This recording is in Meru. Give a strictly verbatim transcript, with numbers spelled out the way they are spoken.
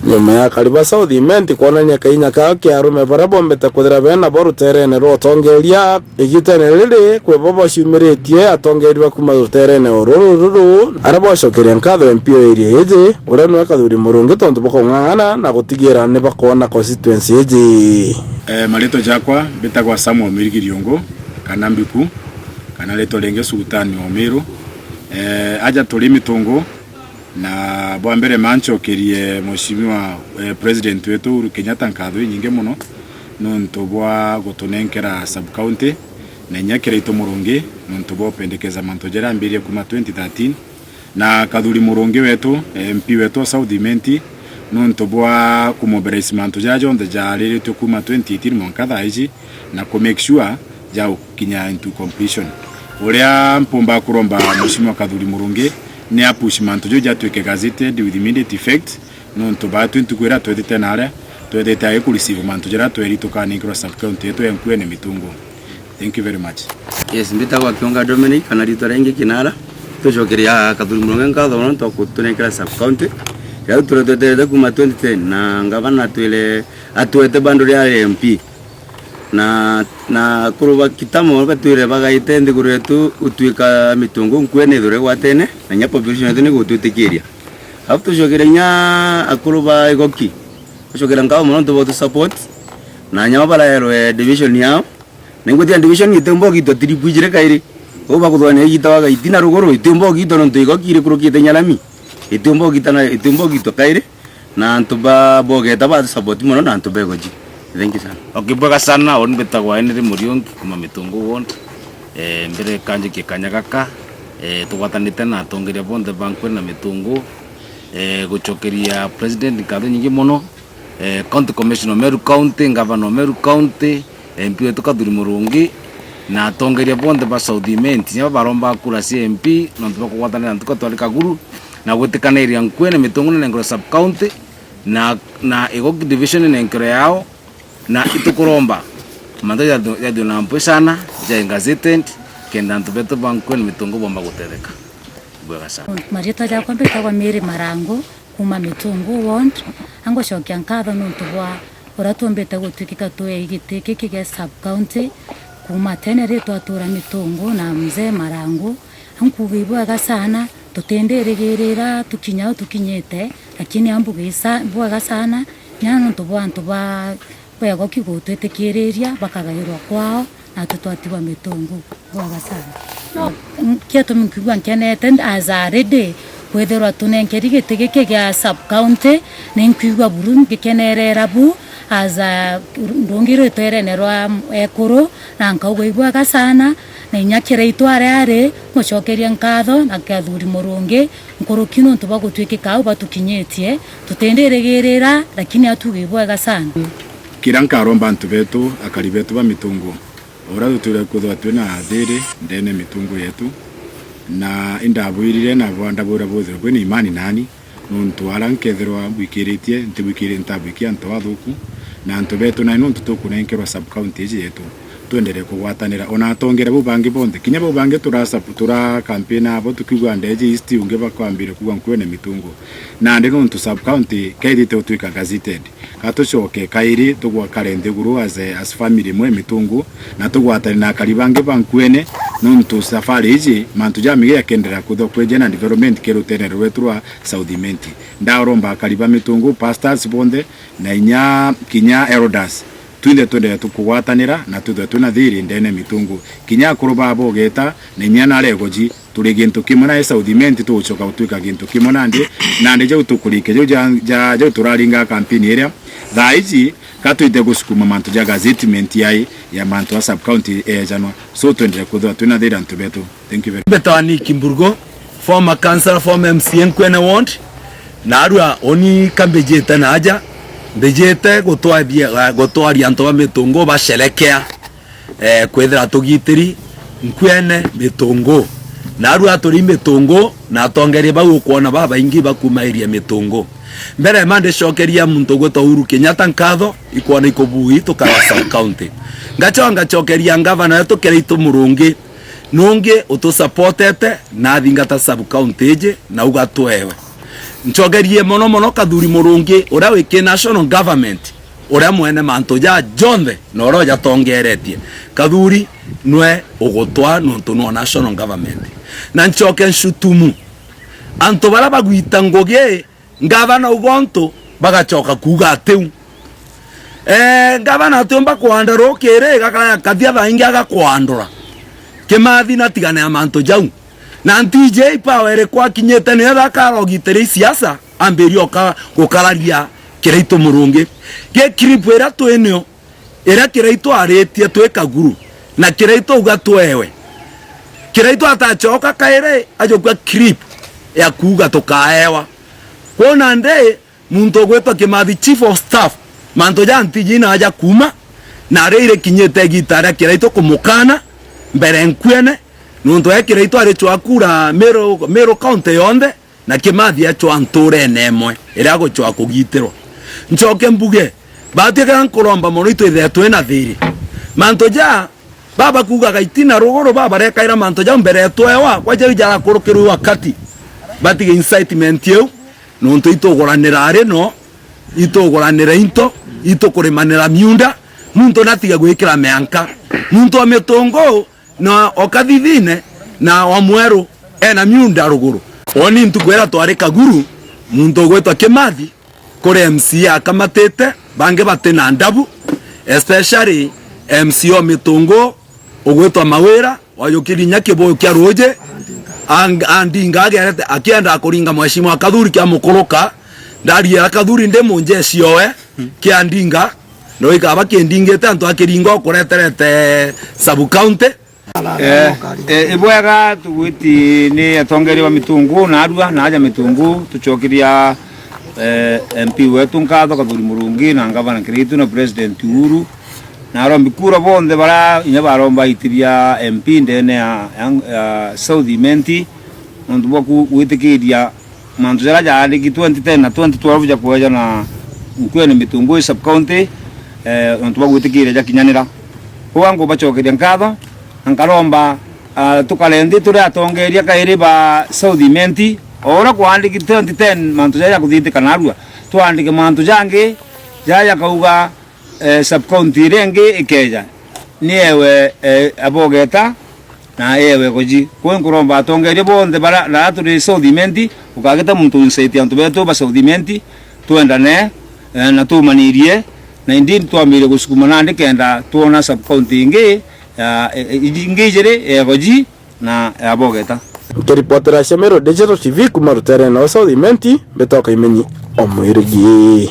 Nyuma ya akari ba South Imenti kwonania kainya kao kia arume baria bombite kwithira bena bo ruteerene rwa utongeeria, igitene riri kwi bo baciumiritie atongeeria ba kuuma ruteerene o ruru ruru, aria bwacokeria nkatho M P o area iji, uria niwe Kathuri Murungi, tontu bwa kung'ang'ana na gutigira ni bakoona constituency iji. Eh, maritwa jakwa mbitagwa Samuel Mirigiriungu, kana Mbiku, kana ritwa ringi Sultani wa Miru. Eh, aja turi Mitungu, na bwa mbere ma ncokerie Mheshimiwa, eh, President wetu Uhuru Kenyatta nkatho inyingi mono nontu bwa gutunenkera sub county na inya Kiraitu Murungi nontu bwa upendekeza mantu jaria ambirie kuma twenty thirteen, na Kathuri Murungi wetu, eh, M P wetu wa South Imenti, nontu bwa kumobilize mantu jaria jonthe jariritue kuma twenty eighteen mwanka thaa iji, na ku make sure ja gukinya into completion. Uria mpumba kuromba Mheshimiwa Kathuri Murungi ni a push mantu jau jatuike gazetted with immediate effect, nontu baatwi ntuku iria twethite naria, twethite agi ku receive mantu jaria tweri tukanenkerwa sub county yetu ya Nkuene Mitungu. Thank you very much. Yes, mbitagwa Kionga Dominic, kana ritwa ringi Kinara. Tucokeria Kathuri Murungi nkatho mono nontu wa kutunenkera sub county. Riu turia tweterete kuma twenty ten, na ngavana atwire, atwete bando ria M P. Na, na akuru ba Kitamo batwire bagaite nthiguru yetu gutuika Mitungu Nkuene ithire gwatene, na inya population yetu ni gutwitikiria. Alafu tucokeria inya akuru ba Igoki, tucokeria nkatho mono nontu bwa utu support, na inya bo baraerwe division yao. Na ingwitikia division itiumba ugitwa trip ijiri kairi. Uu bakuthwania igitawa Gaiti na ruguru, itiumba ugitwa nontu Igoki iri kurukite inya lami. Itiumba ugitana, itiumba ugitwa kairi. Na antu ba, bogeta ba support mono na antu ba Igoki. Thank you sana. Okay, bwega sana, uni mbitagwa Henry Muriungi kuma Mitungu ward. Eh, mbere kanjikie kanya gaka, eh, tugwatanite na atongeria bonthe ba Nkuene na Mitungu, eh, gucokeria president nkatho nyingi mono, eh, County Commissioner o Meru County, Governor o Meru County, M P wetu Kathuri Murungi, na atongeria bonthe ba South Imenti, inya babaromba kura cia M P, nontu bwa kugwatanira na ntuku twari Kaguru, na gwitikaniria Nkuene Mitungu ninenkerwe sub county, na, na Igoki division ninenkerwe yao, na itukuromba mantu jathu-, jathue na mpwi sana, ja gazetted, kenda antu betu ba Nkuene Mitungu bomba gutetheka. Bwega sana. Marietwa jakwa mbitagwa Mary Marangu, kuma Mitungu ward, angucokia nkatho nontu bwa uria tumbite gutwikika twi giti giki gia sub county. Kuma tene ri twatura Mitungu na mzee Marangu, ankuuga ibwega sana, tutindirigirira tukinya au tukinyite, lakini ambuga isa-, ibwega sana, nya nontu bwa antu ba, ba Igoki gutwitikiriria bakagairwa kwao, na tutwatigwa Mitungu. Bwega sana. No, n-, kiatumi nkwigua nkenete, as a ready kwithirwa tunenkeri giti giki gia sub county, ni nkwigua buru ngikenerera bu, as a ndungi rwitwerene rwa ekuru, na nkauga ibwega sana, na inya Kiraitu aria ari, mucokerie nkatho na Kathuri Murungi nkuruki nontu bwa gutwikika au batukinyitie, tutindirigirira, lakini atuge ibwega sana. Kiria nkaromba antu betu, akari betu ba Mitungu, o uria tutwire kwithirwa twina thiri ndene Mitungu yetu, na indabwirire na bwa-, ndabwira bwithirwe bwina imani nani, nontu aria nkethirwa mbwikiritie, ntibwikiri-, ntabwikia antu athuku, na antu betu nai nontu tukunenkerwa sub county iji yetu, twenderee kugwatanira. Ona atongeria bau bangi bonthe, kinya bau bangi turasa-, tura campaign abo tukiuga Ndeje East, ungi bakwambire kuuga Nkuene Mitungu. Nandi nontu sub county kethite gutwika gazetted, ka tucoke kairi tugwakare nthiguru as, as family imwe Mitungu, na tugwatane na akari bangi ba Nkuene, nontu safari iji mantu jamigi jakenderea kwithwa kweja na development kiri ruteere rwetu rwa South Imenti. Ndaromba akari ba Mitungu, pastors bonthe, na inya kinya elders, twinthe twendere tukugwatanira na twithwe twina thiri ndene Mitungu. Kinya akuru baa bogeta, na inya na Igoki, turi gintu kimwe na South Imenti, tugucoka gutwika gintu kimwe nandi, nandi jau tukurikia jau ja, ja, jau turaringa campaign iria. Thaa iji, ka twite gusukuma mantu ja gazettement yai ya mantu a sub county ejanwa. So, twendere kwithirwa twina thiri antu betu. Thank you very much. Mbetwa Nick Mburugo, former councillor, former M C A Nkuene Ward. Narua uni kambijite naja, mbijite gutwaria, gutwaria antu ba Mitungu basherekea, eh, kwithira tugitiri Nkuene Mitungu. Narua turi Mitungu, na atongeria bau ukwona babaingi bakumairia Mitungu. Mbere ma ndicokeria muntu ugwitwa Uhuru Kenyatta nkatho, ikwona ikubui tukara sub county. Ngacoka ngacokeria ngavana wetu Kiraitu Murungi, nungi utusupportete na athingata sub county iji na ugatwewe. Ncogerie mono mono Kathuri Murungi, uria wi ki national government, uria mwene mantu ja jonthe na uria ujatongeretie. Kathuri nwe ugutwa nontu nwe national government. Na ncoke nshutumu antu baria bagwita ngugi, ngavana ugontu bagacoka kuuga atiu. Eh, ngavana atiumba kwanda rukiri, gakaya kathia thaa ingi agakwandura. Kimathi natigane na mantu jau. Na N T J power iriku akinyite niyo akarogitire siasa, ambirie oka gukararia Kiraitu Murungi. Gi clip iria twinio, iria Kiraitu aritie twi Kaguru, na Kiraitu auga twewe. Kiraitu atacoka kairi, ajukua clip ya kuuga tukaewa. Kwona ndi, muntu ugwitwa Kimathi, chief of staff, mantu ja N T J na aja kuuma, na ari irikinyite igita ria Kiraitu kumukana mbere nkuene, nontu e Kiraitu ari cwa kura Meru, Meru county yonthe, na Kimathi acwa nturene imwe iria agucwa kugitirwa. Ncoke mbuge, batwikira nkuromba mono itwithire twina thiri. Mantu ja baba kuugaga itina ruguru, baba barekaira mantu jau mbere ya twewa, kwa jau jarakurukirwe wakati. Batige incitement iu, nontu ituguranira ari no, ituguranira into, itukurimanira miunda, muntu natige gwikira mianka. Muntu wa mitungu na o kathithine na wa mweru ena miunda ruguru. Woni ntuku iria twari Kaguru, muntu ugwitwa Kimathi, kuri M C A akamatite, bangi bati na ndabu, especially M C A o mitungu ugwitwa Mawira, wajukiri inya kibuyu kia ruuji, ang-, Andinga agerete akienda kuringa mheshimiwa Kathuri kia mukuruka, ndariera Kathuri ndi munjeshi owe kia Andinga, no ikaba kindingite antu akiringa ukureterete sub county. Eh, eh, ibwega tugwiti ni atongeria ba mitungu na arua na aja mitungu, tucokiria, eh, M P wetu nkatho Kathuri Murungi na ngavana Kiraitu na President Uhuru na arombi kura bonthe bara inya baromba aitiria M P ndene ya, ya, ya South Imenti, nontu bwa ku-, gwitikiria mantu jaria jaandiki twenty ten na twenty twelve ja kweja na nkuene mitungu i sub county, eh, nontu bwa gwitikiria jakinyanira. Uu angu bacokeria nkatho, na nkaromba, ah, tukare nthi turi atongeria kairi ba South Imenti, o uria kwaandiki twenty ten mantu jaria jakuthitika narua, twaandike mantu jangi jaria jakauga, eh, sub county iria ingi ikeja, ni ewe, eh, Abogeta, na ewe Goji. Kwi nkuromba atongeria bonthe bara, na turi South Imenti, ukagita muntu inside antu betu ba South Imenti, twendane, eh, na tumanirie, na indeed twambirie gusukuma nandi kenda twona sub county ingi ya, eh, eh, ingi ijiri, ya Goji na ya Bogeta. Nkiripotera cia Meru Digital T V kuma rutere na South Imenti, mbitoka Imenyi o Mwirigi.